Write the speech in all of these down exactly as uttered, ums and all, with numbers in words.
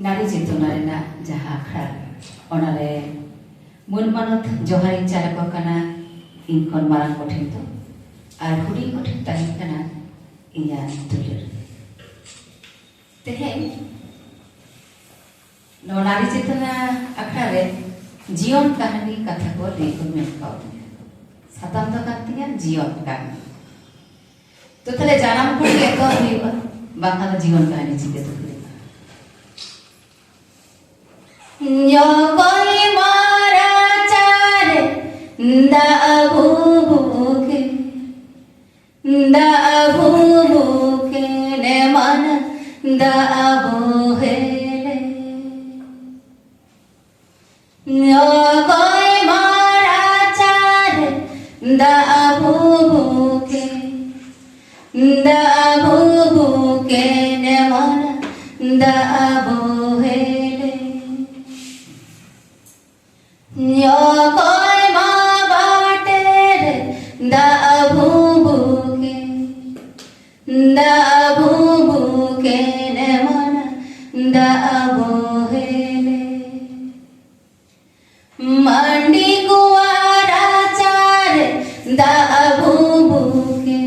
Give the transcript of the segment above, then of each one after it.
ᱱᱟᱨᱤ ᱪᱮᱛᱚᱱᱟ ᱨᱮᱱᱟᱜ ᱡᱟᱦᱟᱸ ᱟᱠᱷᱲᱟ, ᱚᱱᱟᱨᱮ ᱢᱟᱹᱱ ᱢᱟᱱᱚᱛ ᱡᱚᱦᱟᱨᱤᱧ ᱪᱟᱞ ᱟᱠᱚ ᱠᱟᱱᱟ ᱤᱧ ᱠᱷᱚᱱ ᱢᱟᱨᱟᱝ ᱠᱚᱴᱷᱮᱱ ᱫᱚ, ᱟᱨ ᱦᱩᱰᱤᱧ ᱠᱚᱴᱷᱮᱱ ᱛᱟᱦᱮᱱ ᱠᱟᱱᱟ ᱤᱧᱟᱹᱜ ᱫᱩᱞᱟᱹᱲ᱾ ᱛᱮᱦᱮᱧ ᱱᱚᱣᱟ ᱱᱟᱨᱤ ᱪᱮᱛᱚᱱᱟ ᱟᱠᱷᱲᱟ ᱨᱮ ᱡᱤᱭᱚᱱ ᱠᱟᱹᱦᱱᱤ ᱠᱟᱛᱷᱟ ᱠᱚ ᱞᱟᱹᱭ ᱠᱚ ᱢᱮᱱ ᱠᱟᱣᱫᱤᱧᱟ᱾ ᱥᱟᱛᱟᱢ ᱫᱚ ᱠᱟᱱ ᱛᱤᱧᱟ ᱡᱤᱭᱚᱱ ᱠᱟᱹᱦᱱᱤ᱾ ᱛᱚ ᱛᱟᱦᱞᱮ ᱡᱟᱱᱟᱢ ᱠᱷᱚᱱ ᱜᱮ ᱮᱛᱚᱦᱚᱵ ᱦᱩᱭᱩᱜᱼᱟ, ᱵᱟᱝᱠᱷᱟᱱ ᱫᱚ ᱡᱤᱭᱚᱱ ᱠᱟᱹᱦᱱᱤ ᱪᱤᱠᱟᱹᱛᱮ ᱦᱩᱭᱩᱜᱼᱟ? ᱧᱚᱜᱚᱭ ᱢᱟᱨᱟᱪᱟᱨᱮ ᱫᱟᱜ ᱵᱷᱩᱵᱩᱠᱮ, ᱫᱟᱜ ᱵᱷᱩᱵᱩᱠᱮ ᱱᱮᱢᱟᱱ ᱫᱟᱜ ᱵᱚᱦᱮᱞᱮ᱾ ᱧᱚᱜᱚᱭ ᱢᱟᱨᱟᱪᱟᱨᱮ ᱫᱟᱜ ᱵᱷᱩᱵᱩᱠᱮ, ᱫᱟᱜ ᱵᱷᱩᱵᱩᱠᱮ ᱱᱮᱢᱟᱱ ᱫᱟᱜ ᱵᱚᱦᱮᱞᱮ᱾ ᱧᱚᱜᱚᱭ ᱢᱟ ᱵᱟᱴᱮᱨᱮ ᱫᱟᱜ ᱵᱷᱩᱵᱩᱠᱮ, ᱫᱟᱜ ᱵᱷᱩᱵᱩᱠᱮ ᱱᱮᱢᱟᱱ ᱫᱟᱜ ᱵᱚᱦᱮᱞᱮ᱾ ᱢᱟᱱᱰᱤ ᱠᱚᱣᱟ ᱨᱟᱪᱟᱨᱮ ᱫᱟᱜ ᱵᱷᱩᱵᱩᱠᱮ,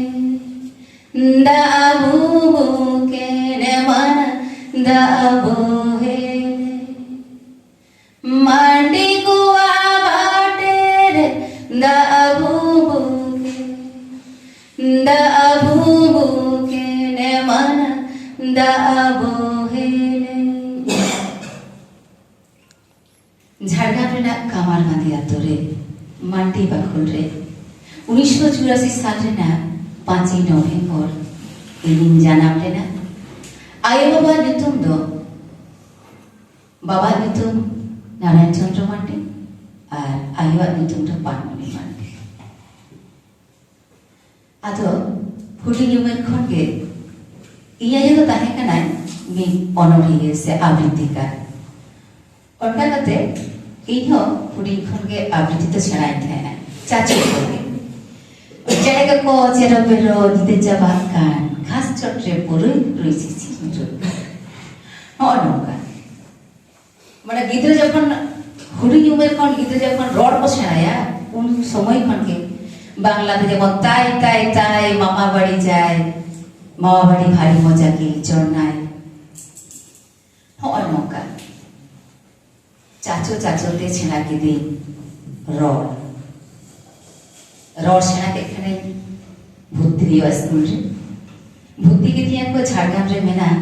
ᱫᱟᱜ ᱵᱷᱩᱵᱩᱠᱮ ᱱᱮᱢᱟᱱ ᱫᱟᱜ ᱵᱚᱦᱮᱞᱮ᱾ ᱢᱟᱱᱰᱤ ᱠᱚᱣᱟ ᱵᱟᱴᱮᱨᱮ ᱫᱟᱜ ᱵᱷᱩᱵᱩᱠᱮ, ᱫᱟᱜ ᱵᱷᱩᱵᱩᱠᱮ ᱱᱮᱢᱟᱱ ᱫᱟᱜ ᱵᱚᱦᱮᱞᱮ᱾ ᱡᱷᱟᱲᱜᱨᱟᱢ ᱨᱮᱱᱟᱜ ᱠᱟᱢᱟᱨᱵᱟᱸᱫᱤ ᱟᱛᱳ ᱨᱮ ᱢᱟᱱᱰᱤ ᱵᱟᱠᱷᱳᱞ ᱨᱮ ᱩᱱᱤᱥᱥᱚ ᱪᱩᱨᱟᱥᱤ ᱥᱟᱞ ᱨᱮᱱᱟᱜ ᱯᱟᱸᱪᱮᱭ ᱱᱚᱵᱷᱮᱢᱵᱚᱨ ᱤᱧᱤᱧ ᱡᱟᱱᱟᱢ ᱞᱮᱱᱟ᱾ ᱟᱭᱳ ᱵᱟᱵᱟ ᱧᱩᱛᱩᱢ ᱫᱚ, ᱵᱟᱵᱟ ᱧᱩᱛᱩᱢ ᱱᱟᱨᱟᱭᱚᱱ ᱪᱚᱸᱫᱽᱨᱚ ᱢᱟᱱᱰᱤ ᱟᱨ ᱟᱭᱳᱣᱟᱜ ᱧᱩᱛᱩᱢ ᱫᱚ ᱯᱟᱱᱢᱚᱱᱤ ᱢᱟᱱᱰᱤ᱾ ᱟᱫᱚ ᱦᱩᱰᱤᱧ ᱩᱢᱮᱨ ᱠᱷᱚᱱ ᱜᱮ ᱤᱧ ᱟᱭᱳ ᱫᱚ ᱛᱟᱦᱮᱸ ᱠᱟᱱᱟᱭ ᱢᱤᱫ ᱚᱱᱚᱬᱦᱤᱭᱟᱹ ᱥᱮ ᱟᱵᱨᱤᱛᱤᱠᱟᱨ᱾ ᱚᱱᱠᱟ ᱠᱟᱛᱮ ᱤᱧ ᱦᱚᱸ ᱦᱩᱰᱤᱧ ᱠᱷᱚᱱ ᱜᱮ ᱟᱵᱨᱤᱛᱤ ᱫᱚ ᱥᱮᱬᱟᱭᱮᱫ ᱛᱟᱦᱮᱸᱱᱟ ᱪᱟᱪᱳ ᱠᱷᱚᱱ ᱜᱮ᱾ ᱪᱮᱬᱮ ᱠᱚᱠᱚ ᱪᱮᱨᱚ ᱵᱮᱨᱚ ᱧᱤᱫᱟᱹ ᱪᱟᱵᱟᱜ ᱠᱟᱱ, ᱜᱷᱟᱥ ᱪᱚᱴ ᱨᱮ ᱯᱩᱨᱩᱭ ᱯᱩᱨᱩᱭ ᱥᱤᱥᱤᱨ ᱧᱩᱨᱩᱜ ᱠᱟᱱ, ᱱᱚᱜᱼᱚ ᱱᱚᱝᱠᱟ᱾ ᱢᱟᱱᱮ ᱜᱤᱫᱽᱨᱟᱹ ᱡᱚᱠᱷᱚᱱ, ᱦᱩᱰᱤᱧ ᱩᱢᱮᱨ ᱠᱷᱚᱱ ᱜᱤᱫᱽᱨᱟᱹ ᱡᱚᱠᱷᱚᱱ ᱨᱚᱲ ᱠᱚ ᱥᱮᱬᱟᱭᱟ, ᱩᱱ ᱥᱚᱢᱚᱭ ᱠᱷᱚᱱ ᱜᱮ ᱵᱟᱝᱞᱟ ᱛᱮ ᱡᱮᱢᱚᱱ ᱛᱟᱭ ᱛᱟᱭ ᱛᱟᱭ, ᱢᱟᱢᱟ ᱵᱟᱲᱤ ᱡᱟᱭ, ᱢᱟᱢᱟ ᱵᱟᱲᱤ ᱵᱷᱟᱨᱤ ᱢᱚᱡᱟ ᱜᱮ ᱪᱚᱨᱱᱟᱭ, ᱦᱚᱸᱜᱼᱚᱭ ᱱᱚᱝᱠᱟ ᱪᱟᱪᱳ ᱪᱟᱪᱳ ᱛᱮ ᱥᱮᱬᱟ ᱠᱤᱫᱤᱧ ᱨᱚᱲ᱾ ᱨᱚᱲ ᱥᱮᱬᱟ ᱠᱮᱫ ᱠᱷᱟᱱᱤᱧ ᱵᱷᱚᱨᱛᱤ ᱦᱩᱭᱩᱜᱼᱟ ᱥᱠᱩᱞ ᱨᱮ᱾ ᱵᱷᱚᱨᱛᱤ ᱠᱤᱫᱤᱧᱟ ᱠᱚ ᱡᱷᱟᱲᱜᱨᱟᱢ ᱨᱮ ᱢᱮᱱᱟᱜ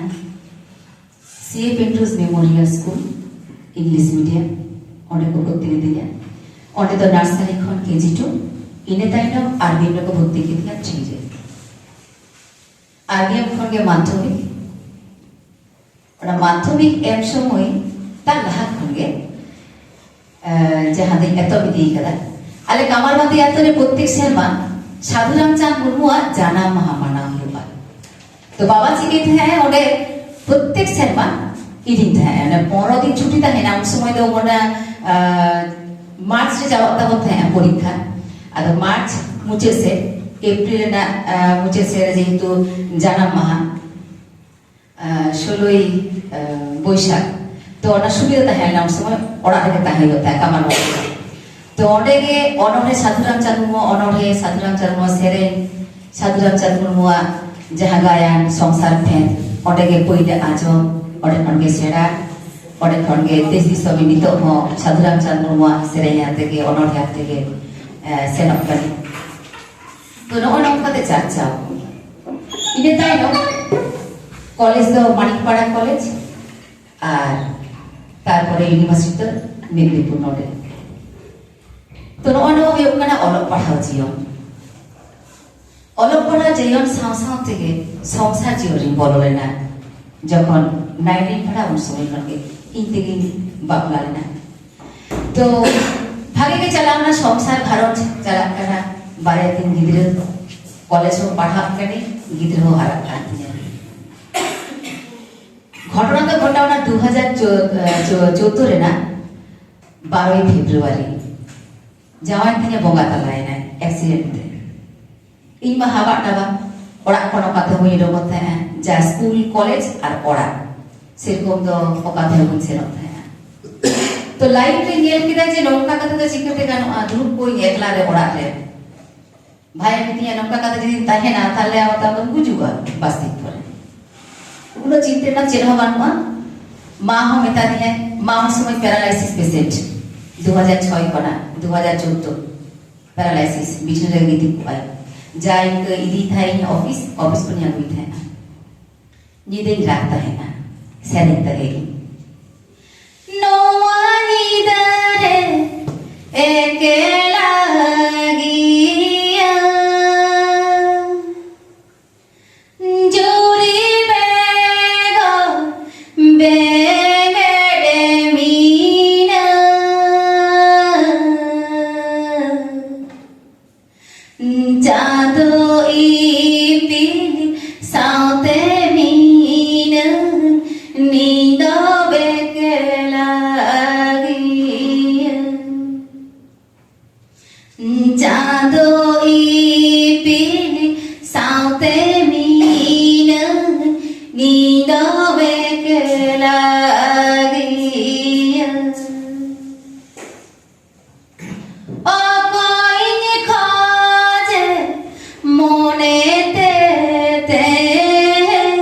ᱥᱤ ᱮ ᱯᱤᱱᱴᱩᱥ ᱢᱮᱢᱳᱨᱤᱭᱟᱞ ᱥᱠᱩᱞ, ᱤᱝᱞᱤᱥ ᱢᱤᱰᱤᱭᱟᱢ, ᱚᱸᱰᱮ ᱠᱚ ᱵᱷᱚᱨᱛᱤ ᱞᱤᱫᱤᱧᱟ᱾ ᱚᱸᱰᱮ ᱫᱚ ᱱᱟᱨᱥᱟᱨᱤ ᱠᱷᱚᱱ ᱠᱮ ᱡᱤ ᱴᱩ, ᱤᱱᱟᱹ ᱛᱟᱭᱱᱚᱢ ᱟᱨ ᱵᱤ ᱮᱢ ᱨᱮᱠᱚ ᱵᱷᱚᱨᱛᱤ ᱠᱤᱫᱤᱧᱟ ᱛᱷᱨᱤ ᱨᱮ᱾ ᱟᱨ ᱵᱤ ᱮᱢ ᱠᱷᱚᱱ ᱜᱮ ᱢᱟᱫᱽᱫᱷᱚᱢᱤᱠ᱾ ᱚᱱᱟ ᱢᱟᱫᱽᱫᱷᱚᱢᱤᱠ ᱮᱢ ᱥᱚᱢᱚᱭ ᱛᱟᱨ ᱞᱟᱦᱟ ᱠᱷᱚᱱ ᱜᱮ, ᱮ, ᱡᱟᱦᱟᱸ ᱫᱚᱧ ᱮᱛᱚᱦᱚᱵ ᱤᱫᱤ ᱠᱟᱫᱟ, ᱟᱞᱮ ᱠᱟᱢᱟᱨᱵᱟᱸᱫᱤ ᱟᱛᱳ ᱨᱮ ᱯᱨᱚᱛᱮᱠ ᱥᱮᱨᱢᱟ ᱥᱟᱫᱷᱩ ᱨᱟᱢᱪᱟᱸᱫᱽ ᱢᱩᱨᱢᱩᱣᱟᱜ ᱡᱟᱱᱟᱢ ᱢᱟᱦᱟ ᱢᱟᱱᱟᱣ ᱦᱩᱭᱩᱜᱼᱟ᱾ ᱛᱚ ᱵᱟᱵᱟ ᱪᱤᱠᱟᱹᱭ ᱛᱟᱦᱮᱸᱜᱼᱟ, ᱚᱸᱰᱮ ᱯᱨᱚᱛᱮᱠ ᱥᱮᱨᱢᱟ ᱤᱫᱤᱧ ᱛᱟᱦᱮᱸᱜᱼᱟ᱾ ᱚᱱᱮ ᱯᱚᱱᱨᱚ ᱫᱤᱱ ᱪᱷᱩᱴᱤ ᱛᱟᱦᱮᱱᱟ, ᱩᱱ ᱥᱚᱢᱚᱭ ᱫᱚ ᱚᱱᱟ, ᱟ, ᱢᱟᱨᱪ ᱨᱮ ᱪᱟᱵᱟᱜ ᱛᱟᱵᱚᱱ ᱛᱟᱦᱮᱸᱜᱼᱟ ᱯᱚᱨᱤᱠᱠᱷᱟ᱾ ᱟᱫᱚ ᱢᱟᱨᱪ ᱢᱩᱪᱟᱹᱫ ᱥᱮᱫ, ᱮᱯᱨᱤᱞ ᱨᱮᱱᱟᱜ, ᱟ, ᱢᱩᱪᱟᱹᱫ ᱥᱮᱫ ᱨᱮ ᱡᱮᱦᱮᱛᱩ ᱡᱟᱱᱟᱢ ᱢᱟᱦᱟ, ᱟ, ᱥᱳᱞᱳᱭ, ᱟ, ᱵᱳᱭᱥᱟᱠᱷ, ᱛᱚ ᱚᱱᱟ ᱥᱩᱵᱤᱫᱷᱟ ᱛᱟᱦᱮᱸ ᱞᱮᱱᱟ, ᱩᱱ ᱥᱚᱢᱚᱭ ᱚᱲᱟᱜ ᱨᱮᱜᱮ ᱛᱟᱦᱮᱸ ᱦᱩᱭᱩᱜ ᱛᱟᱦᱮᱸᱫ ᱠᱟᱢᱟᱨ ᱵᱟᱸᱫᱷ ᱨᱮ᱾ ᱛᱚ ᱚᱸᱰᱮ ᱜᱮ ᱚᱱᱚᱬᱦᱮ ᱥᱟᱫᱷᱩ ᱨᱟᱢᱪᱟᱸᱫᱽ ᱢᱩᱨᱢᱩ, ᱚᱱᱚᱬᱦᱮ ᱥᱟᱫᱷᱩ ᱨᱟᱢᱪᱟᱸᱫᱽ ᱢᱩᱨᱢᱩ ᱥᱮᱨᱮᱧ, ᱥᱟᱫᱷᱩ ᱨᱟᱢᱪᱟᱸᱫᱽ ᱢᱩᱨᱢᱩᱣᱟᱜ ᱡᱟᱦᱟᱸ ᱜᱟᱭᱟᱱ ᱥᱚᱝᱥᱟᱨ ᱯᱷᱮᱸᱫᱽ, ᱚᱸᱰᱮ ᱜᱮ ᱯᱳᱭᱞᱳ ᱟᱸᱡᱚᱢ, ᱚᱸᱰᱮ ᱠᱷᱚᱱ ᱜᱮ ᱥᱮᱬᱟ, ᱚᱸᱰᱮ ᱠᱷᱚᱱ ᱜᱮ ᱫᱮᱥ ᱫᱤᱥᱚᱢ ᱨᱮ ᱱᱤᱛᱚᱜ ᱦᱚᱸ ᱥᱟᱫᱷᱩ ᱨᱟᱢᱪᱟᱸᱫᱽ ᱢᱩᱨᱢᱩᱣᱟᱜ ᱥᱮᱨᱮᱧ ᱟᱛᱮ ᱜᱮ, ᱚᱱᱚᱬᱦᱮ ᱟᱛᱮ ᱜᱮ, ᱮ, ᱥᱮᱱᱚᱜ ᱠᱟᱱᱟ᱾ ᱛᱚ ᱱᱚᱜᱼᱚ ᱱᱚᱝᱠᱟᱛᱮ ᱪᱟᱨᱪᱟᱣ᱾ ᱤᱱᱟᱹ ᱛᱟᱭᱱᱚᱢ ᱠᱚᱞᱮᱡᱽ ᱫᱚ ᱢᱟᱱᱤᱠᱯᱟᱲᱟ ᱠᱚᱞᱮᱡᱽ, ᱟᱨ ᱛᱟᱨᱯᱚᱨᱮ ᱤᱭᱩᱱᱤᱵᱷᱟᱨᱥᱤᱴᱤ ᱫᱚ ᱢᱮᱫᱽᱱᱤᱯᱩᱨ ᱱᱚᱰᱮ᱾ ᱛᱚ ᱱᱚᱜᱼᱚ ᱱᱚᱣᱟ ᱦᱩᱭᱩᱜ ᱠᱟᱱᱟ ᱚᱞᱚᱜ ᱯᱟᱲᱦᱟᱣ ᱡᱤᱭᱚᱱ᱾ ᱚᱞᱚᱜ ᱯᱟᱲᱦᱟᱣ ᱡᱤᱭᱚᱱ ᱥᱟᱶ ᱥᱟᱶ ᱛᱮᱜᱮ ᱥᱚᱝᱥᱟᱨ ᱡᱤᱭᱚᱱ ᱨᱤᱧ ᱵᱚᱞᱚ ᱞᱮᱱᱟ᱾ ᱡᱚᱠᱷᱚᱱ ᱱᱟᱭᱤᱱ ᱨᱤᱧ ᱯᱟᱲᱦᱟᱜ, ᱩᱱ ᱥᱚᱢᱚᱭ ᱠᱷᱚᱱ ᱜᱮ ᱤᱧ ᱛᱮᱜᱤᱧ ᱵᱟᱯᱞᱟ ᱞᱮᱱᱟ᱾ ᱛᱚ ᱵᱷᱟᱜᱮ ᱜᱮ ᱪᱟᱞᱟᱣ ᱮᱱᱟ, ᱥᱚᱝᱥᱟᱨ ᱜᱷᱟᱨᱚᱸᱡᱽ ᱪᱟᱞᱟᱜ ᱠᱟᱱᱟ, ᱵᱟᱨᱭᱟ ᱛᱤᱧ ᱜᱤᱫᱽᱨᱟᱹ, ᱠᱚᱞᱮᱡᱽ ᱦᱚᱸ ᱯᱟᱲᱦᱟᱜ ᱠᱟᱹᱱᱟᱹᱧ, ᱜᱤᱫᱽᱨᱟᱹ ᱦᱚᱸ ᱦᱟᱨᱟᱜ ᱠᱟᱱ ᱛᱤᱧᱟᱹ᱾ ᱜᱷᱚᱴᱚᱱᱟ ᱫᱚ ᱜᱷᱚᱴᱟᱣ ᱮᱱᱟ ᱫᱩ ᱦᱟᱡᱟᱨ ᱪᱳᱫᱫᱳ ᱨᱮᱱᱟᱜ ᱵᱟᱨᱚᱭ ᱯᱷᱮᱵᱽᱨᱩᱣᱟᱨᱤ᱾ ᱡᱟᱶᱟᱭ ᱛᱤᱧᱮ ᱵᱚᱸᱜᱟ ᱛᱟᱞᱟᱭᱮᱱᱟᱭ ᱮᱠᱥᱤᱰᱮᱱᱴ ᱛᱮ᱾ ᱤᱧ ᱢᱟ ᱦᱟᱵᱟᱜ ᱰᱟᱵᱟᱜ, ᱚᱲᱟᱜ ᱠᱷᱚᱱ ᱚᱠᱟ ᱛᱮᱦᱚᱸ ᱵᱟᱹᱧ ᱩᱰᱩᱠᱚᱜ ᱛᱟᱦᱮᱸᱜᱼᱟ, ᱡᱟ ᱥᱠᱩᱞ, ᱠᱚᱞᱮᱡᱽ ᱟᱨ ᱚᱲᱟᱜ, ᱥᱮᱨᱚᱠᱚᱢ ᱫᱚ ᱚᱠᱟ ᱛᱮᱦᱚᱸ ᱵᱟᱹᱧ ᱥᱮᱱᱚᱜ ᱛᱟᱦᱮᱸᱜᱼᱟ᱾ ᱛᱚ ᱞᱟᱭᱤᱯᱷ ᱨᱮ ᱧᱮᱞ ᱠᱮᱫᱟ ᱡᱮ ᱱᱚᱝᱠᱟ ᱠᱟᱛᱮ ᱫᱚ ᱪᱤᱠᱟᱹᱛᱮ ᱜᱟᱱᱚᱜᱼᱟ, ᱫᱩᱲᱩᱵ ᱠᱚᱧ ᱮᱠᱞᱟ ᱨᱮ ᱚᱲᱟᱜ ᱨᱮ᱾ ᱵᱷᱟᱭᱮ ᱢᱤᱛᱟᱹᱧᱟ, "ᱱᱚᱝᱠᱟ ᱠᱟᱛᱮ ᱡᱩᱫᱤᱢ ᱛᱟᱦᱮᱱᱟ, ᱛᱟᱦᱞᱮ ᱟᱢ ᱫᱚᱢ ᱜᱩᱡᱩᱜᱼᱟ ᱵᱟᱥ ᱫᱤᱱ ᱯᱚᱨᱮ᱾" ᱩᱱᱟᱹᱜ ᱪᱤᱱᱛᱟᱹ ᱨᱮᱱᱟᱜ ᱪᱮᱫ ᱦᱚᱸ ᱵᱟᱹᱱᱩᱜᱼᱟ᱾ ᱢᱟ ᱦᱚᱸ ᱢᱮᱛᱟ ᱫᱤᱧᱟᱭ, ᱢᱟ ᱦᱚᱸ ᱥᱚᱢᱚᱭ paralysis patient, ᱫᱩ ᱦᱟᱡᱟᱨ ᱪᱷᱚᱭ ᱠᱷᱚᱱᱟᱜ ᱫᱩ ᱦᱟᱡᱟᱨ ᱪᱳᱫᱫᱳ paralysis, ᱵᱤᱪᱷᱱᱟᱹ ᱨᱮ ᱜᱤᱛᱤᱡ ᱠᱚᱜᱼᱟᱭ᱾ ᱡᱟ ᱤᱱᱠᱟᱹ ᱤᱫᱤᱭ ᱛᱟᱦᱮᱸᱫ ᱤᱧ ᱚᱯᱷᱤᱥ, ᱚᱯᱷᱤᱥ ᱠᱷᱚᱱᱤᱧ ᱟᱹᱜᱩᱭ ᱛᱟᱦᱮᱸᱫᱼᱟ᱾ ᱧᱤᱫᱟᱹᱧ ᱨᱟᱜ ᱛᱟᱦᱮᱸᱫᱼᱟ ᱥᱮᱨᱮᱧ ᱛᱮᱜᱮ ᱤᱧ᱾ ᱱᱚᱣᱟ ᱧᱤᱫᱟᱹ ᱨᱮ ᱮᱠᱞᱟ ᱜᱮᱭᱟ, ᱡᱩᱨᱤ ᱵᱮᱜᱚᱨ ᱵᱮᱸᱜᱮᱫ ᱢᱤᱱᱟᱹᱧᱟ᱾ ᱪᱟᱸᱫᱚ ᱤᱯᱤᱞ ᱥᱟᱶᱛᱮ ᱢᱤᱱᱟᱹᱧ, ᱱᱤᱧ ᱫᱚ ᱮᱠᱞᱟ ᱜᱮᱭᱟᱹᱧ᱾ ᱪᱟᱸᱫᱚ ᱤᱯᱤᱞ ᱥᱟᱶᱛᱮ ᱢᱤᱱᱟᱹᱧ, ᱱᱤᱧ ᱫᱚ ᱮᱠᱞᱟ ᱜᱮᱭᱟᱹᱧ᱾ ᱚᱠᱚᱭᱤᱧ ᱠᱷᱚᱡᱮ ᱢᱚᱱᱮᱛᱮ ᱛᱮᱦᱮᱧ?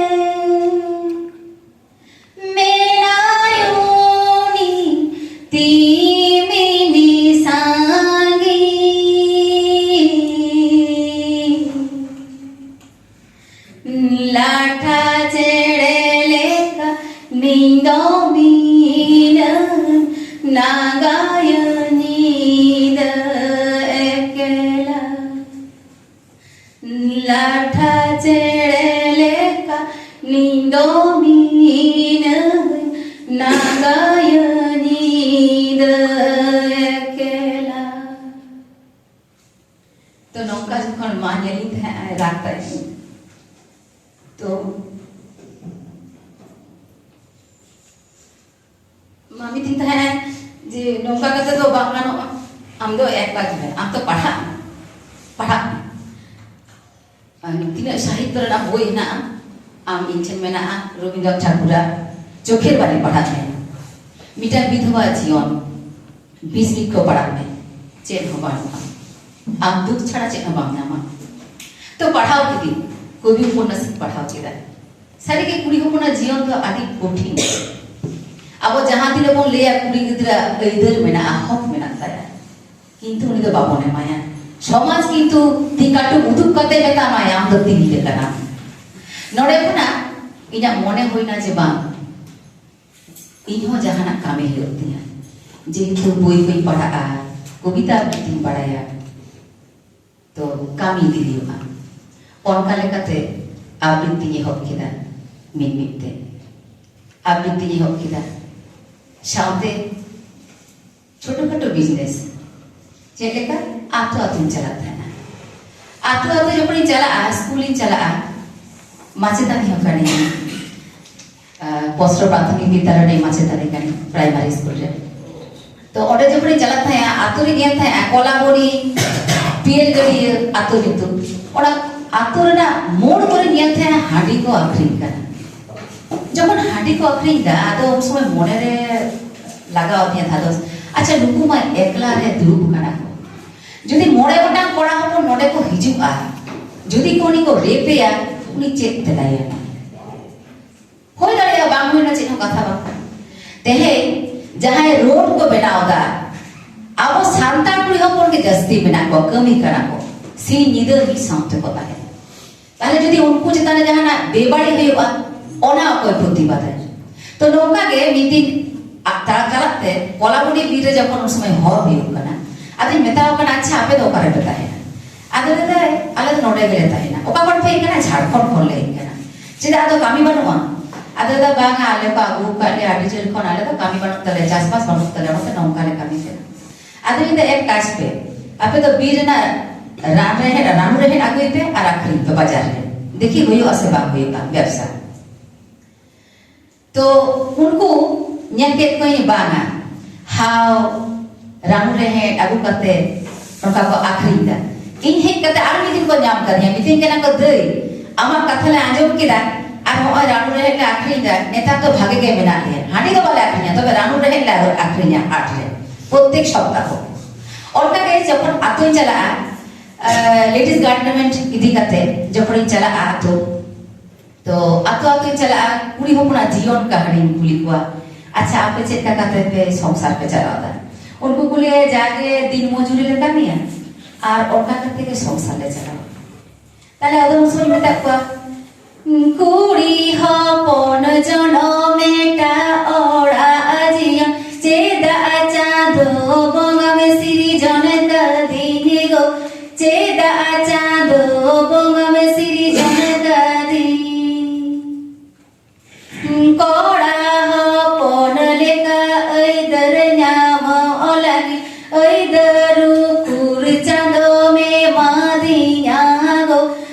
ᱢᱮᱱᱟᱭ ᱩᱱᱤ ᱛᱤᱢᱤᱱᱤ ᱥᱟᱺᱜᱤᱧ᱾ ᱞᱟᱴᱷᱟ ᱪᱮᱬᱮ ᱞᱮᱠᱟ ᱱᱤᱧ ᱫᱚ ᱢᱤᱱᱟᱹᱧ, ᱱᱟᱸᱜᱟᱭᱟᱹᱧ ᱧᱤᱫᱟᱹ ᱮᱠᱞᱟ᱾ ᱞᱟᱴᱷᱟ ᱪᱮᱬᱮ ᱞᱮᱠᱟ ᱱᱤᱧ ᱫᱚ ᱢᱤᱱᱟᱹᱧ, ᱱᱟᱸᱜᱟᱭᱟᱹᱧ ᱧᱤᱫᱟᱹ ᱮᱠᱞᱟ᱾ ᱛᱚ ᱱᱚᱝᱠᱟ ᱡᱚᱠᱷᱚᱱ ᱢᱟ ᱧᱮᱞᱤᱧ ᱛᱟᱦᱮᱸᱜ ᱟᱭ ᱨᱟᱜ ᱛᱟᱦᱮᱸᱜ ᱤᱧ, ᱛᱚ ᱢᱟ ᱢᱤᱛᱟᱹᱧ ᱛᱟᱦᱮᱸᱜ ᱟᱭ ᱡᱮ ᱱᱚᱝᱠᱟ ᱠᱟᱛᱮ ᱫᱚ ᱵᱟᱝ ᱜᱟᱱᱚᱜᱼᱟ, ᱟᱢ ᱫᱚ ᱮᱠᱞᱟ ᱜᱮ ᱢᱮ, ᱟᱢ ᱫᱚ ᱯᱟᱲᱦᱟᱜ ᱢᱮ, ᱯᱟᱲᱦᱟᱜ ᱢᱮ᱾ ᱟᱨ ᱛᱤᱱᱟᱹᱜ ᱥᱟᱦᱤᱛᱛᱚ ᱨᱮᱱᱟᱜ ᱵᱳᱭ ᱦᱮᱱᱟᱜᱼᱟ, ᱟᱢ ᱤᱧ ᱴᱷᱮᱱ ᱢᱮᱱᱟᱜᱼᱟ, ᱨᱚᱵᱤᱱᱫᱨᱚᱱᱟᱛᱷ ᱴᱷᱟᱠᱩᱨᱟᱜ ᱪᱳᱠᱷᱮᱨ ᱵᱟᱞᱤ ᱯᱟᱲᱦᱟᱜ ᱢᱮ᱾ ᱢᱤᱫᱴᱟᱝ ᱵᱤᱫᱷᱚᱵᱟ ᱡᱤᱭᱚᱱ, ᱵᱤᱥ ᱵᱤᱠᱠᱷᱚ ᱯᱟᱲᱟᱜ ᱢᱮ, ᱪᱮᱫ ᱦᱚᱸ ᱵᱟᱹᱱᱩᱜᱼᱟ, ᱟᱢ ᱫᱩᱠ ᱪᱷᱟᱲᱟ ᱪᱮᱫ ᱦᱚᱸ ᱵᱟᱢ ᱧᱟᱢᱟ᱾ ᱛᱚ ᱯᱟᱲᱦᱟᱣ ᱠᱤᱫᱤᱧ, ᱠᱚᱵᱤ ᱩᱯᱚᱱᱱᱟᱥ ᱤᱧ ᱯᱟᱲᱦᱟᱣ ᱠᱮᱫᱟ᱾ ᱥᱟᱹᱨᱤᱜᱮ ᱠᱩᱲᱤ ᱦᱚᱯᱚᱱᱟᱜ ᱡᱤᱭᱚᱱ ᱫᱚ ᱟᱹᱰᱤ ᱠᱚᱴᱷᱤᱱ᱾ ᱟᱵᱚ ᱡᱟᱦᱟᱸ ᱛᱤᱱᱟᱹᱜ ᱵᱚᱱ ᱞᱟᱹᱭᱟ ᱠᱩᱲᱤ ᱜᱤᱫᱽᱨᱟᱹ ᱟᱹᱭᱫᱟᱹᱨ ᱢᱮᱱᱟᱜᱼᱟ, ᱦᱚᱠ ᱢᱮᱱᱟᱜ ᱛᱟᱭᱟ, ᱠᱤᱱᱛᱩ ᱩᱱᱤ ᱫᱚ ᱵᱟᱵᱚᱱ ᱮᱢᱟᱭᱟ᱾ ᱥᱚᱢᱟᱡᱽ ᱠᱤᱱᱛᱩ ᱛᱤ ᱠᱟᱹᱴᱩᱵ ᱩᱫᱩᱜ ᱠᱟᱛᱮ ᱢᱮᱛᱟᱢᱟᱭ, "ᱟᱢ ᱫᱚ ᱛᱤᱨᱞᱟᱹ ᱠᱟᱱᱟᱢ᱾" ᱱᱚᱰᱮ ᱠᱷᱚᱱᱟᱜ ᱤᱧᱟᱹᱜ ᱢᱚᱱᱮ ᱦᱩᱭᱱᱟ ᱡᱮ ᱵᱟᱝ, ᱤᱧ ᱦᱚᱸ ᱡᱟᱦᱟᱱᱟᱜ ᱠᱟᱹᱢᱤ ᱦᱩᱭᱩᱜ ᱛᱤᱧᱟᱹ, ᱡᱮᱦᱮᱛᱩ ᱵᱳᱭ ᱠᱚᱧ ᱯᱟᱲᱦᱟᱜᱼᱟ, ᱠᱚᱵᱤᱛᱟ ᱟᱵᱨᱤᱛᱤᱧ ᱵᱟᱲᱟᱭᱟ, ᱛᱚ ᱠᱟᱹᱢᱤ ᱤᱫᱤ ᱦᱩᱭᱩᱜᱼᱟ᱾ ᱚᱱᱠᱟ ᱞᱮᱠᱟᱛᱮ ᱟᱵᱨᱤᱛᱤᱧ ᱮᱦᱚᱵ ᱠᱮᱫᱟ᱾ ᱢᱤᱫ ᱢᱤᱫ ᱛᱮ ᱟᱵᱨᱤᱛᱤᱧ ᱮᱦᱚᱵ ᱠᱮᱫᱟ, ᱥᱟᱶᱛᱮ ᱪᱷᱳᱴᱳ ᱠᱷᱟᱴᱳ ᱵᱤᱡᱽᱱᱮᱥ᱾ ᱪᱮᱫ ᱞᱮᱠᱟ? ᱟᱛᱳ ᱟᱛᱳᱧ ᱪᱟᱞᱟᱜ ᱛᱟᱦᱮᱱᱟ᱾ ᱟᱛᱳ ᱟᱛᱳ ᱡᱚᱠᱷᱚᱱᱤᱧ ᱪᱟᱞᱟᱜᱼᱟ, ᱥᱠᱩᱞᱤᱧ ᱪᱟᱞᱟᱜᱼᱟ, ᱢᱟᱪᱮᱛᱟᱹᱱᱤ ᱦᱚᱸ ᱠᱟᱹᱱᱟᱹᱧ, ᱟᱸ, ᱯᱚᱥᱨᱚ ᱯᱨᱟᱛᱷᱚᱢᱤᱠ ᱵᱤᱫᱽᱫᱟᱞᱚᱭ ᱨᱮ ᱢᱟᱪᱮᱛᱟᱹᱱᱤ ᱠᱟᱹᱱᱟᱹᱧ ᱯᱨᱟᱭᱢᱟᱨᱤ ᱥᱠᱩᱞ ᱨᱮ᱾ ᱛᱚ ᱚᱸᱰᱮ ᱡᱚᱠᱷᱚᱱᱤᱧ ᱪᱟᱞᱟᱜ ᱛᱟᱦᱮᱸᱜᱼᱟ, ᱟᱛᱳ ᱨᱤᱧ ᱧᱮᱞ ᱛᱟᱦᱮᱸᱜᱼᱟ ᱠᱚᱞᱟᱵᱚᱱᱤ, ᱯᱤᱭᱮᱞ ᱜᱟᱹᱰᱭᱟᱹ ᱟᱛᱳ ᱧᱩᱛᱩᱢ, ᱚᱱᱟ ᱟᱛᱳ ᱨᱮᱱᱟᱜ ᱢᱳᱲ ᱠᱚᱨᱮᱧ ᱧᱮᱞ ᱛᱟᱦᱮᱸᱜᱼᱟ ᱦᱟᱺᱰᱤ ᱠᱚ ᱟᱹᱠᱷᱨᱤᱧ ᱠᱟᱱᱟ᱾ ᱡᱚᱠᱷᱚᱱ ᱦᱟᱺᱰᱤ ᱠᱚ ᱟᱹᱠᱷᱨᱤᱧ ᱫᱟ, ᱟᱫᱚ ᱩᱱ ᱥᱚᱢᱚᱭ ᱢᱚᱱᱮᱨᱮ ᱞᱟᱜᱟᱣ ᱟᱹᱫᱤᱧᱟ ᱫᱷᱟᱫᱚᱥ, ᱟᱪᱪᱷᱟ, ᱱᱩᱠᱩ ᱢᱟ ᱮᱠᱞᱟ ᱨᱮ ᱫᱩᱲᱩᱵ ᱠᱟᱱᱟ ᱠᱚ, ᱡᱩᱫᱤ ᱢᱚᱬᱮ ᱜᱚᱴᱟᱝ ᱠᱚᱲᱟ ᱦᱚᱯᱚᱱ ᱱᱚᱰᱮ ᱠᱚ ᱦᱤᱡᱩᱜᱼᱟ, ᱡᱩᱫᱤ ᱠᱚ ᱩᱱᱤ ᱠᱚ ᱨᱮᱯᱮᱭᱟ, ᱩᱱᱤ ᱪᱮᱫ ᱛᱮᱞᱟᱭᱟ? ᱦᱩᱭ ᱫᱟᱲᱮᱭᱟᱜᱼᱟ, ᱵᱟᱝ ᱦᱩᱭ ᱨᱮᱱᱟᱜ ᱪᱮᱫ ᱦᱚᱸ ᱠᱟᱛᱷᱟ ᱵᱟᱝ ᱠᱟᱱᱟ᱾ ᱛᱮᱦᱮᱧ ᱡᱟᱦᱟᱸᱭ ᱨᱳᱰ ᱠᱚ ᱵᱮᱱᱟᱣ ᱮᱫᱟ, ᱟᱵᱚ ᱥᱟᱱᱛᱟᱲ ᱠᱩᱲᱤ ᱦᱚᱯᱚᱱ ᱜᱮ ᱡᱟᱹᱥᱛᱤ ᱢᱮᱱᱟᱜ ᱠᱚᱣᱟ, ᱠᱟᱹᱢᱤ ᱠᱟᱱᱟ ᱠᱚ, ᱥᱤᱧ ᱧᱤᱫᱟᱹ ᱢᱤᱫ ᱥᱟᱶ ᱛᱮᱠᱚ ᱛᱟᱦᱮᱱᱟ᱾ ᱛᱟᱦᱞᱮ ᱡᱩᱫᱤ ᱩᱱᱠᱩ ᱪᱮᱛᱟᱱ ᱨᱮ ᱡᱟᱦᱟᱱᱟᱜ ᱵᱮᱵᱟᱹᱲᱤᱡ ᱦᱩᱭᱩᱜᱼᱟ, ᱚᱱᱟ ᱚᱠᱚᱭ ᱯᱨᱚᱛᱤᱵᱟᱫᱟᱭ? ᱛᱚ ᱱᱚᱝᱠᱟ ᱜᱮ ᱢᱤᱫ ᱫᱤᱱ ᱟ-, ᱛᱟᱲᱟᱢ ᱪᱟᱞᱟᱜ ᱛᱮ ᱠᱚᱞᱟᱵᱚᱱᱤ ᱵᱤᱨ ᱨᱮ ᱡᱚᱠᱷᱚᱱ ᱩᱱ ᱥᱚᱢᱚᱭ ᱦᱚᱨ ᱦᱩᱭᱩᱜ ᱠᱟᱱᱟ, ᱟᱫᱚᱧ ᱢᱮᱛᱟᱣ ᱠᱟᱱᱟ, "ᱟᱪᱪᱷᱟ, ᱟᱯᱮ ᱫᱚ ᱚᱠᱟ ᱨᱮᱯᱮ ᱛᱟᱦᱮᱱᱟ?" ᱟᱫᱚ ᱞᱟᱹᱭ ᱫᱟᱭ, "ᱟᱞᱮ ᱫᱚ ᱱᱚᱰᱮ ᱜᱮᱞᱮ ᱛᱟᱦᱮᱱᱟ᱾" "ᱚᱠᱟ ᱠᱷᱚᱱ ᱯᱮ ᱦᱮᱡ ᱠᱟᱱᱟ?" "ᱡᱷᱟᱲᱠᱷᱚᱸᱰ ᱠᱷᱚᱱ ᱞᱮ ᱦᱮᱡ ᱠᱟᱱᱟ᱾" "ᱪᱮᱫᱟᱜ, ᱟᱫᱚ ᱠᱟᱹᱢᱤ ᱵᱟᱹᱱᱩᱜᱼᱟ?" ᱟᱫᱚ ᱞᱟᱹᱭ ᱫᱟ, "ᱵᱟᱝᱟ, ᱟᱞᱮ ᱠᱚ ᱟᱹᱜᱩ ᱟᱠᱟᱫ ᱞᱮᱭᱟ ᱟᱹᱰᱤ ᱡᱷᱟᱹᱞ ᱠᱷᱚᱱ, ᱟᱞᱮ ᱫᱚ ᱠᱟᱹᱢᱤ ᱵᱟᱹᱱᱩᱜ ᱛᱟᱞᱮᱭᱟ, ᱪᱟᱥᱵᱟᱥ ᱵᱟᱹᱱᱩᱜ ᱛᱟᱞᱮᱭᱟ, ᱚᱱᱟᱛᱮ ᱱᱚᱝᱠᱟ ᱞᱮ ᱠᱟᱹᱢᱤ ᱠᱟᱱᱟ᱾" ᱟᱫᱚ ᱞᱟᱹᱭ ᱫᱟ, "ᱮᱠ ᱠᱟᱡᱽ ᱯᱮ, ᱟᱯᱮ ᱫᱚ ᱵᱤᱨ ᱨᱮᱱᱟᱜ ᱨᱟᱱ ᱨᱮᱦᱮᱫ, ᱨᱟᱱᱩ ᱨᱮᱦᱮᱫ ᱟᱹᱜᱩᱭ ᱯᱮ ᱟᱨ ᱟᱹᱠᱷᱨᱤᱧ ᱯᱮ ᱵᱟᱡᱟᱨ ᱨᱮ, ᱫᱮᱠᱷᱤ ᱦᱩᱭᱩᱜᱼᱟ ᱥᱮ ᱵᱟᱝ ᱦᱩᱭᱩᱜᱼᱟ ᱵᱮᱵᱽᱥᱟ᱾" ᱛᱚ ᱩᱱᱠᱩ ᱧᱮᱞ ᱠᱮᱫ ᱠᱚᱣᱟᱧ, ᱵᱟᱝᱟ, ᱦᱟᱣ, ᱨᱟᱱᱩ ᱨᱮᱦᱮᱫ ᱟᱹᱜᱩ ᱠᱟᱛᱮ ᱱᱚᱝᱠᱟ ᱠᱚ ᱟᱹᱠᱷᱨᱤᱧ ᱫᱟ᱾ ᱤᱧ ᱦᱮᱡ ᱠᱟᱛᱮ ᱟᱨ ᱢᱤᱫ ᱫᱤᱱ ᱠᱚ ᱧᱟᱢ ᱠᱟᱫᱤᱧᱟ, ᱢᱤᱛᱟᱹᱧ ᱠᱟᱱᱟ ᱠᱚ, "ᱫᱟᱹᱭ, ᱟᱢᱟᱜ ᱠᱟᱛᱷᱟ ᱞᱮ ᱟᱸᱡᱚᱢ ᱠᱮᱫᱟ, ᱟᱨ ᱱᱚᱜᱼᱚᱭ ᱨᱟᱱᱩ ᱨᱮᱦᱮᱫ ᱞᱮ ᱟᱠᱷᱨᱤᱧ ᱮᱫᱟ, ᱱᱮᱛᱟᱨ ᱫᱚ ᱵᱷᱟᱜᱮ ᱜᱮ ᱢᱮᱱᱟᱜ ᱞᱮᱭᱟ᱾ ᱦᱟᱺᱰᱤ ᱫᱚ ᱵᱟᱞᱮ ᱟᱠᱷᱨᱤᱧᱟ, ᱛᱚᱵᱮ ᱨᱟᱱᱩ ᱨᱮᱦᱮᱫ ᱞᱮ ᱟᱠᱷᱨᱤᱧᱟ ᱦᱟᱴ ᱨᱮ ᱯᱨᱚᱛᱮᱠ ᱥᱚᱯᱛᱟᱦᱚ᱾ ᱚᱱᱠᱟ ᱜᱮ ᱡᱚᱠᱷᱚᱱ ᱟᱛᱳᱧ ᱪᱟᱞᱟᱜᱼᱟ, ᱞᱮᱰᱤᱥ ᱜᱟᱨᱰ ᱤᱫᱤ ᱠᱟᱛᱮ ᱡᱚᱠᱷᱚᱱᱤᱧ ᱪᱟᱞᱟᱜᱼᱟ ᱟᱛᱳ, ᱛᱚ ᱟᱛᱳ ᱟᱛᱳᱧ ᱪᱟᱞᱟᱜᱼᱟ, ᱠᱩᱲᱤ ᱦᱚᱯᱚᱱᱟᱜ ᱡᱤᱭᱚᱱ ᱠᱟᱹᱦᱱᱤᱧ ᱠᱩᱞᱤ ᱠᱚᱣᱟ, "ᱟᱪᱪᱷᱟ, ᱟᱯᱮ ᱪᱮᱫ ᱞᱮᱠᱟ ᱠᱟᱛᱮ ᱯᱮ ᱥᱚᱝᱥᱟᱨ ᱯᱮ ᱪᱟᱞᱟᱣ ᱮᱫᱟ?" ᱩᱱᱠᱩ ᱠᱚ ᱞᱟᱹᱭᱟ, "ᱡᱟᱜᱮ ᱫᱤᱱ ᱢᱚᱡᱩᱨᱤ ᱞᱮ ᱠᱟᱹᱢᱤᱭᱟ ᱟᱨ ᱚᱱᱠᱟ ᱠᱟᱛᱮ ᱜᱮ ᱥᱚᱝᱥᱟᱨ ᱞᱮ ᱪᱟᱞᱟᱣᱟ᱾" ᱛᱟᱦᱞᱮ ᱟᱫᱚ ᱩᱱ ᱥᱚᱢᱚᱭ ᱢᱮᱛᱟᱜ ᱠᱚᱣᱟ, ᱠᱩᱲᱤ ᱦᱚᱯᱚᱱ ᱡᱚᱱᱚᱢ ᱮᱴᱟᱜ ᱚᱲᱟᱜ ᱡᱤᱭᱚᱱ, ᱪᱮᱫᱟᱜ ᱪᱟᱸᱫᱚ ᱵᱚᱸᱜᱟᱢ ᱥᱤᱨᱡᱚᱱ ᱠᱟᱹᱫᱤᱧ ᱜᱚ, ᱪᱮᱫᱟᱜ ᱪᱟᱸᱫᱚ ᱵᱚᱸᱜᱟᱢ ᱥᱤᱨᱡᱚᱱ ᱠᱟᱹᱫᱤᱧ᱾ ᱠᱚᱲᱟ ᱦᱚᱯᱚᱱ ᱞᱮᱠᱟ ᱟᱹᱭᱫᱟᱹᱨ ᱧᱟᱢᱚᱜ ᱞᱟᱹᱜᱤᱫ, ᱟᱹᱭᱫᱟᱹᱨ ᱩᱠᱩᱨ ᱪᱟᱸᱫᱚᱢ ᱮᱢᱟᱫᱤᱧᱟ ᱜᱚ,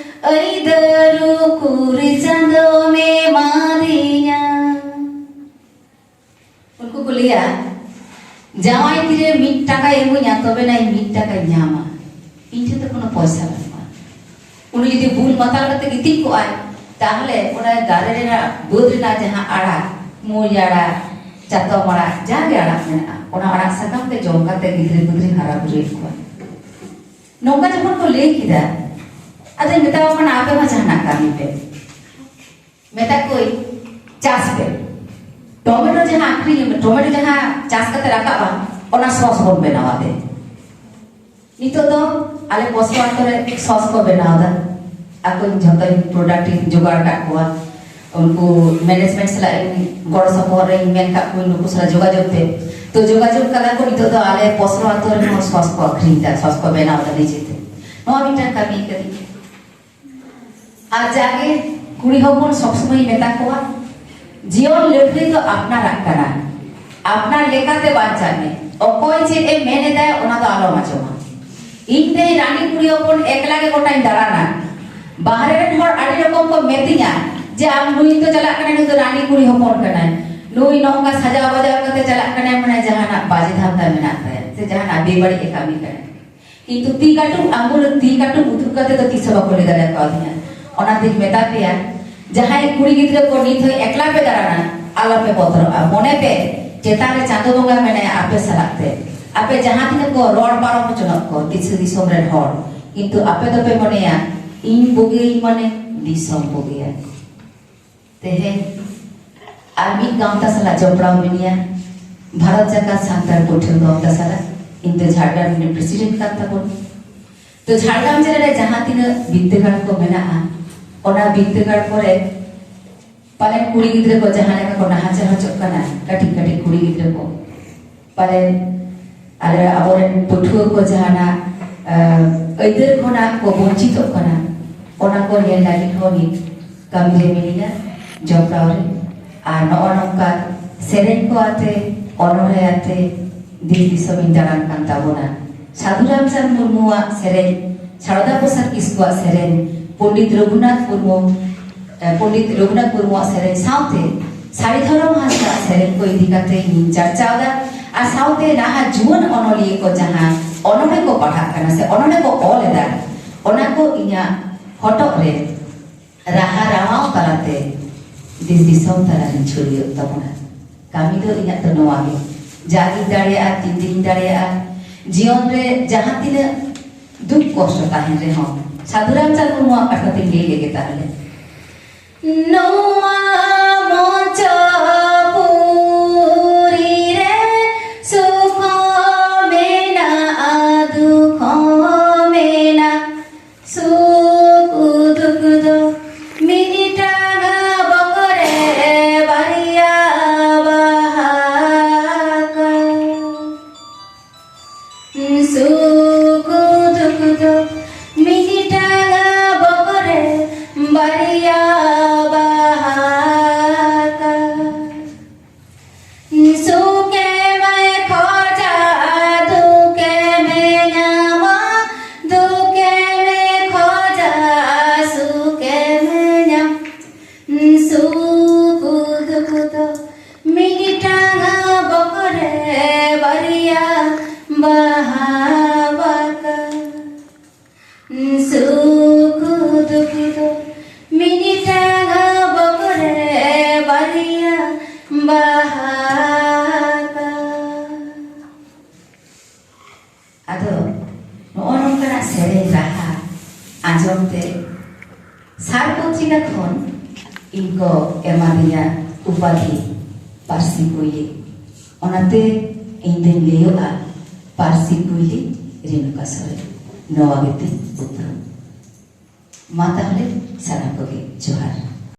ᱟᱹᱭᱫᱟᱹᱨ ᱩᱠᱩᱨ ᱪᱟᱸᱫᱚᱢ ᱮᱢᱟᱫᱤᱧᱟ᱾ ᱩᱱᱠᱩ ᱠᱚ ᱞᱟᱹᱭᱟ, ᱡᱟᱶᱟᱭ ᱛᱤᱨᱮ ᱢᱤᱫ ᱴᱟᱠᱟᱭ ᱤᱢᱟᱹᱧᱟ, ᱛᱚᱵᱮ ᱱᱟ ᱤᱧ ᱢᱤᱫ ᱴᱟᱠᱟᱧ ᱧᱟᱢᱟ, ᱤᱧ ᱴᱷᱮᱱ ᱫᱚ ᱠᱳᱱᱳ ᱯᱚᱭᱥᱟ ᱵᱟᱹᱱᱩᱜᱼᱟ᱾ ᱩᱱᱤ ᱡᱩᱫᱤ ᱵᱩᱞ ᱢᱟᱛᱟᱞ ᱠᱟᱛᱮ ᱜᱤᱛᱤᱡ ᱠᱚᱜᱼᱟᱭ, ᱛᱟᱦᱞᱮ ᱚᱱᱟ ᱫᱟᱨᱮ ᱨᱮᱱᱟᱜ, ᱵᱟᱹᱫᱽ ᱨᱮᱱᱟᱜ ᱡᱟᱦᱟᱸ ᱟᱲᱟᱜ, ᱢᱩᱡ ᱟᱲᱟᱜ, ᱪᱟᱛᱚᱢ ᱟᱲᱟᱜ, ᱡᱟᱜᱮ ᱟᱲᱟᱜ ᱢᱮᱱᱟᱜᱼᱟ, ᱚᱱᱟ ᱟᱲᱟᱜ ᱥᱟᱠᱟᱢ ᱛᱮ ᱡᱚᱢ ᱠᱟᱛᱮ ᱜᱤᱫᱽᱨᱟᱹ ᱯᱤᱫᱽᱨᱟᱹ ᱦᱟᱨᱟ ᱵᱩᱨᱩᱭᱮᱫ ᱠᱚᱣᱟ᱾ ᱱᱚᱝᱠᱟ ᱡᱚᱠᱷᱚᱱ ᱠᱚ ᱞᱟᱹᱭ ᱠᱮᱫᱟ, ᱟᱫᱚᱧ ᱢᱮᱛᱟ ᱠᱚ ᱠᱟᱱᱟ, "ᱟᱯᱮ ᱦᱚᱸ ᱡᱟᱦᱟᱱᱟᱜ ᱠᱟᱹᱢᱤ ᱯᱮ᱾" ᱢᱮᱛᱟ ᱠᱚᱣᱟᱹᱧ, "ᱪᱟᱥ ᱯᱮ, ᱴᱚᱢᱮᱴᱳ ᱡᱟᱦᱟᱸ ᱟᱹᱠᱷᱨᱤᱧ, ᱴᱚᱢᱮᱴᱳ ᱡᱟᱦᱟᱸ ᱪᱟᱥ ᱠᱟᱛᱮ ᱨᱟᱠᱟᱵᱼᱟ, ᱚᱱᱟ ᱥᱚᱥ ᱵᱚᱱ ᱵᱮᱱᱟᱣᱟ ᱛᱮ᱾" ᱱᱤᱛᱚᱜ ᱫᱚ ᱟᱞᱮ ᱯᱚᱥᱚ ᱟᱛᱳ ᱨᱮ ᱥᱚᱥ ᱠᱚ ᱵᱮᱱᱟᱣ ᱮᱫᱟ᱾ ᱟᱠᱚᱧ ᱡᱷᱚᱛᱚᱧ ᱯᱨᱚᱰᱟᱠᱴ ᱤᱧ ᱡᱚᱜᱟᱲ ᱟᱠᱟᱫ ᱠᱚᱣᱟ, ᱩᱱᱠᱩ ᱢᱮᱱᱮᱡᱢᱮᱱᱴ ᱥᱟᱞᱟᱜ ᱤᱧ ᱜᱚᱲᱚ ᱥᱚᱯᱚᱦᱚᱫ ᱨᱮᱧ ᱢᱮᱱ ᱟᱠᱟᱫ ᱠᱚᱣᱟ ᱱᱩᱠᱩ ᱥᱟᱞᱟᱜ ᱡᱳᱜᱟᱡᱳᱜᱽ ᱛᱮ᱾ ᱛᱚ ᱡᱳᱜᱟᱡᱳᱜᱽ ᱠᱟᱫᱟ ᱠᱚ, ᱱᱤᱛᱚᱜ ᱫᱚ ᱟᱞᱮ ᱯᱚᱥᱚ ᱟᱛᱳ ᱨᱮᱦᱚᱸ ᱥᱚᱥ ᱠᱚ ᱟᱹᱠᱷᱨᱤᱧ ᱮᱫᱟ, ᱥᱚᱥ ᱠᱚ ᱵᱮᱱᱟᱣ ᱮᱫᱟ ᱱᱤᱡᱮᱛᱮ᱾ ᱱᱚᱣᱟ ᱢᱤᱫᱴᱟᱝ ᱠᱟᱹᱢᱤ ᱠᱟᱹᱫᱟᱹᱧ᱾ ᱟᱨ ᱡᱟᱜᱮ ᱠᱩᱲᱤ ᱦᱚᱯᱚᱱ ᱥᱚᱵ ᱥᱚᱢᱚᱭ ᱢᱮᱛᱟ ᱠᱚᱣᱟ, ᱡᱤᱭᱚᱱ ᱞᱟᱹᱲᱦᱟᱹᱭ ᱫᱚ ᱟᱯᱱᱟᱨᱟᱜ ᱠᱟᱱᱟ, ᱟᱯᱱᱟᱨ ᱞᱮᱠᱟᱛᱮ ᱵᱟᱧᱪᱟᱜ ᱢᱮ, ᱚᱠᱚᱭ ᱪᱮᱫ ᱮ ᱢᱮᱱ ᱮᱫᱟᱭ ᱚᱱᱟ ᱫᱚ ᱟᱞᱚᱢ ᱟᱸᱡᱚᱢᱟ᱾ ᱤᱧ ᱛᱮ ᱨᱟᱺᱰᱤ ᱠᱩᱲᱤ ᱦᱚᱯᱚᱱ ᱮᱠᱞᱟ ᱜᱮ ᱜᱚᱴᱟᱧ ᱫᱟᱬᱟᱱᱟ, ᱵᱟᱦᱨᱮ ᱨᱮᱱ ᱦᱚᱲ ᱟᱹᱰᱤ ᱨᱚᱠᱚᱢ ᱠᱚ ᱢᱮᱛᱤᱧᱟ ᱡᱮ, "ᱟᱢ ᱱᱩᱭ ᱛᱚ ᱪᱟᱞᱟᱜ ᱠᱟᱱᱟᱭ, ᱱᱩᱭ ᱫᱚ ᱨᱟᱺᱰᱤ ᱠᱩᱲᱤ ᱦᱚᱯᱚᱱ ᱠᱟᱱᱟᱭ, ᱱᱩᱭ ᱱᱚᱝᱠᱟ ᱥᱟᱡᱟᱣ ᱵᱟᱡᱟᱣ ᱠᱟᱛᱮ ᱪᱟᱞᱟᱜ ᱠᱟᱱᱟᱭ, ᱢᱟᱱᱮ ᱡᱟᱦᱟᱱᱟᱜ ᱵᱟᱡᱮ ᱫᱷᱟᱱᱫᱟ ᱢᱮᱱᱟᱜ ᱛᱟᱭᱟ ᱥᱮ ᱡᱟᱦᱟᱱᱟᱜ ᱵᱮᱵᱟᱹᱲᱤᱡ ᱮ ᱠᱟᱹᱢᱤ ᱠᱟᱱᱟᱭ᱾" ᱠᱤᱱᱛᱩ ᱛᱤ ᱠᱟᱹᱴᱩᱵ ᱟᱝᱜᱩᱞ, ᱛᱤ ᱠᱟᱹᱴᱩᱵ ᱩᱫᱩᱜ ᱠᱟᱛᱮ ᱫᱚ ᱛᱤᱥ ᱦᱚᱸ ᱵᱟᱠᱚ ᱞᱟᱹᱭ ᱫᱟᱲᱮ ᱠᱟᱣᱫᱤᱧᱟ᱾ ᱚᱱᱟᱛᱤᱧ ᱢᱮᱛᱟ ᱯᱮᱭᱟ, ᱡᱟᱦᱟᱸᱭ ᱠᱩᱲᱤ ᱜᱤᱫᱽᱨᱟᱹ ᱠᱚ ᱱᱤᱛ ᱦᱚᱸ ᱮᱠᱞᱟ ᱯᱮ ᱫᱟᱬᱟᱱᱟ, ᱟᱞᱚᱯᱮ ᱵᱚᱛᱚᱨᱚᱜᱼᱟ᱾ ᱢᱚᱱᱮ ᱯᱮ, ᱪᱮᱛᱟᱱ ᱨᱮ ᱪᱟᱸᱫᱚ ᱵᱚᱸᱜᱟ ᱢᱮᱱᱟᱭᱟ ᱟᱯᱮ ᱥᱟᱞᱟᱜ ᱛᱮ᱾ ᱟᱯᱮ ᱡᱟᱦᱟᱸ ᱛᱤᱱᱟᱹᱜ ᱠᱚ ᱨᱚᱲ ᱯᱟᱨᱚᱢ ᱦᱚᱪᱚᱱᱚᱜ ᱠᱚ, ᱫᱤᱥᱟᱹ ᱫᱤᱥᱚᱢ ᱨᱮᱱ ᱦᱚᱲ, ᱠᱤᱱᱛᱩ ᱟᱯᱮ ᱫᱚᱯᱮ ᱢᱚᱱᱮᱭᱟ, ᱤᱧ ᱵᱩᱜᱤᱭᱟᱹᱧ ᱢᱟᱱᱮ ᱫᱤᱥᱚᱢ ᱵᱩᱜᱤᱭᱟ᱾ ᱛᱮᱦᱮᱧ ᱟᱨ ᱢᱤᱫ ᱜᱟᱶᱛᱟ ᱥᱟᱞᱟᱜ ᱡᱚᱯᱲᱟᱣ ᱢᱮᱱᱟᱭᱟ, ᱵᱷᱟᱨᱚᱛ ᱡᱟᱠᱟᱛ ᱥᱟᱱᱛᱟᱲ ᱯᱟᱹᱴᱷᱩᱣᱟᱹ ᱜᱟᱶᱛᱟ ᱥᱟᱞᱟᱜ᱾ ᱤᱧ ᱫᱚ ᱡᱷᱟᱲᱜᱨᱟᱢ ᱨᱤᱱᱤᱡ president ᱠᱟᱱ ᱛᱟᱵᱚᱱ᱾ ᱛᱚ, ᱡᱷᱟᱲᱜᱨᱟᱢ ᱡᱮᱞᱟ ᱨᱮ ᱡᱟᱦᱟᱸ ᱛᱤᱱᱟᱹᱜ ᱵᱤᱨᱫᱟᱹᱜᱟᱲ ᱠᱚ ᱢᱮᱱᱟᱜᱼᱟ, ᱚᱱᱟ ᱵᱤᱨᱫᱟᱹᱜᱟᱲ ᱠᱚᱨᱮ ᱯᱟᱞᱮᱱ ᱠᱩᱲᱤ ᱜᱤᱫᱽᱨᱟᱹ ᱠᱚ ᱡᱟᱦᱟᱸ ᱞᱮᱠᱟ ᱠᱚ ᱱᱟᱦᱟᱪᱟᱨ ᱦᱚᱪᱚᱜ ᱠᱟᱱᱟ, ᱠᱟᱹᱴᱤᱡ ᱠᱟᱹᱴᱤᱡ ᱠᱩᱲᱤ ᱜᱤᱫᱽᱨᱟᱹ ᱠᱚ, ᱯᱟᱞᱮᱱ ᱟᱞᱮ ᱟᱵᱚᱨᱮᱱ ᱯᱟᱹᱴᱷᱩᱣᱟᱹ ᱠᱚ ᱡᱟᱦᱟᱱᱟᱜ, ᱟᱸ, ᱟᱹᱭᱫᱟᱹᱨ ᱠᱷᱚᱱᱟᱜ ᱠᱚ ᱵᱚᱧᱪᱤᱛᱚᱜ ᱠᱟᱱᱟ, ᱚᱱᱟ ᱠᱚ ᱧᱮᱞ ᱞᱟᱹᱜᱤᱫ ᱦᱚᱸ ᱱᱤᱛ ᱠᱟᱹᱢᱤ ᱨᱮ ᱢᱤᱱᱟᱹᱧᱟ, ᱡᱚᱯᱲᱟᱣ ᱨᱮ᱾ ᱟᱨ ᱱᱚᱜᱼᱚ ᱱᱚᱝᱠᱟ ᱥᱮᱨᱮᱧ ᱠᱚ ᱟᱛᱮ, ᱚᱱᱚᱬᱦᱮ ᱟᱛᱮ ᱫᱮᱥ ᱫᱤᱥᱚᱢᱤᱧ ᱫᱟᱬᱟᱱ ᱠᱟᱱ ᱛᱟᱵᱚᱱᱟ᱾ ᱥᱟᱹᱫᱷᱩ ᱨᱟᱢᱪᱟᱸᱫᱽ ᱢᱩᱨᱢᱩᱣᱟᱜ ᱥᱮᱨᱮᱧ, ᱥᱟᱨᱚᱫᱟ ᱯᱨᱚᱥᱟᱫᱽ ᱠᱤᱥᱠᱩᱣᱟᱜ ᱥᱮᱨᱮᱧ, ᱯᱚᱱᱰᱤᱛ ᱨᱚᱜᱷᱩᱱᱟᱛᱷ ᱢᱩᱨᱢᱩ, ᱮ, ᱯᱚᱱᱰᱤᱛ ᱨᱚᱜᱷᱩᱱᱟᱛᱷ ᱢᱩᱨᱢᱩᱣᱟᱜ ᱥᱮᱨᱮᱧ ᱥᱟᱶᱛᱮ ᱥᱟᱹᱨᱤ ᱫᱷᱚᱨᱚᱢ ᱦᱟᱸᱥᱫᱟᱜ ᱥᱮᱨᱮᱧ ᱠᱚ ᱤᱫᱤ ᱠᱟᱛᱮ ᱤᱧ ᱪᱟᱨᱪᱟᱣ ᱫᱟ᱾ ᱟᱨ ᱥᱟᱶᱛᱮ ᱱᱟᱦᱟᱜ ᱡᱩᱣᱟᱹᱱ ᱚᱱᱚᱞᱤᱭᱟᱹ ᱠᱚ ᱡᱟᱦᱟᱸ ᱚᱱᱚᱬᱦᱮ ᱠᱚ ᱯᱟᱲᱦᱟᱜ ᱠᱟᱱᱟ ᱥᱮ ᱚᱱᱚᱬᱦᱮ ᱠᱚ ᱚᱞ ᱮᱫᱟ, ᱚᱱᱟ ᱠᱚ ᱤᱧᱟᱹᱜ ᱦᱚᱴᱚᱜ ᱨᱮ ᱨᱟᱦᱟ ᱨᱟᱣᱟᱣ ᱛᱟᱞᱟᱛᱮ ᱫᱮᱥ ᱫᱤᱥᱚᱢ ᱛᱟᱞᱟᱨᱤᱧ ᱪᱷᱩᱲᱭᱟᱹᱣ ᱛᱟᱵᱚᱱᱟ᱾ ᱠᱟᱹᱢᱤ ᱫᱚ ᱤᱧᱟᱹᱜ ᱫᱚ ᱱᱚᱣᱟ ᱜᱮ, ᱡᱟᱜᱤᱧ ᱫᱟᱲᱮᱭᱟᱜᱼᱟ, ᱛᱤᱱ ᱫᱤᱱᱤᱧ ᱫᱟᱲᱮᱭᱟᱜᱼᱟ, ᱡᱤᱭᱚᱱ ᱨᱮ ᱡᱟᱦᱟᱸ ᱛᱤᱱᱟᱹᱜ ᱫᱩᱠ ᱠᱚᱥᱴᱚ ᱛᱟᱦᱮᱱ ᱨᱮᱦᱚᱸ, ᱥᱟᱹᱫᱷᱩ ᱨᱟᱢᱪᱟᱸᱫᱽ ᱢᱩᱨᱢᱩᱣᱟᱜ ᱠᱟᱛᱷᱟ ᱛᱤᱧ ᱞᱟᱹᱭ ᱞᱮᱜᱮ ᱛᱟᱦᱞᱮ᱾ ᱱᱚᱣᱟ ᱢᱚᱧᱪᱚᱯᱩᱨᱤ ᱨᱮ ᱥᱩᱠ ᱦᱚᱸ ᱢᱮᱱᱟᱜᱼᱟ, ᱫᱩᱠ ᱦᱚᱸ ᱢᱮᱱᱟᱜᱼᱟ᱾ ᱥᱩᱠ ᱫᱩᱠ ᱫᱚ ᱢᱤᱫᱴᱟᱝ ᱵᱚᱠᱚᱨᱮ ᱵᱟᱨᱭᱟ ᱵᱟᱦᱟ ᱠᱟ᱾ ᱥᱩᱠ ᱫᱩᱠ ᱫᱚ ᱢᱤᱫᱴᱟᱝ ᱵᱚᱠᱚᱨᱮ ᱵᱟᱨᱭᱟ ᱵᱟᱦᱟ ᱠᱟ᱾ ᱚᱱᱛᱮ ᱥᱟᱨ ᱯᱚᱛᱨᱤᱠᱟ ᱠᱷᱚᱱ ᱤᱧ ᱠᱚ ᱮᱢᱟᱫᱤᱧᱟ ᱩᱯᱟᱫᱷᱤ ᱯᱟᱹᱨᱥᱤ ᱠᱩᱭᱞᱤ᱾ ᱚᱱᱟᱛᱮ ᱤᱧ ᱫᱚᱧ ᱞᱟᱹᱭᱚᱜᱼᱟ ᱯᱟᱹᱨᱥᱤ ᱠᱩᱭᱞᱤ ᱨᱮᱱᱩᱠᱟ ᱥᱚᱨᱮᱱ᱾ ᱱᱚᱣᱟ ᱜᱮᱛᱤᱧ ᱩᱯᱨᱩᱢ᱾ ᱢᱟ ᱛᱟᱦᱞᱮ ᱥᱟᱱᱟᱢ ᱠᱚᱜᱮ ᱡᱚᱦᱟᱨ᱾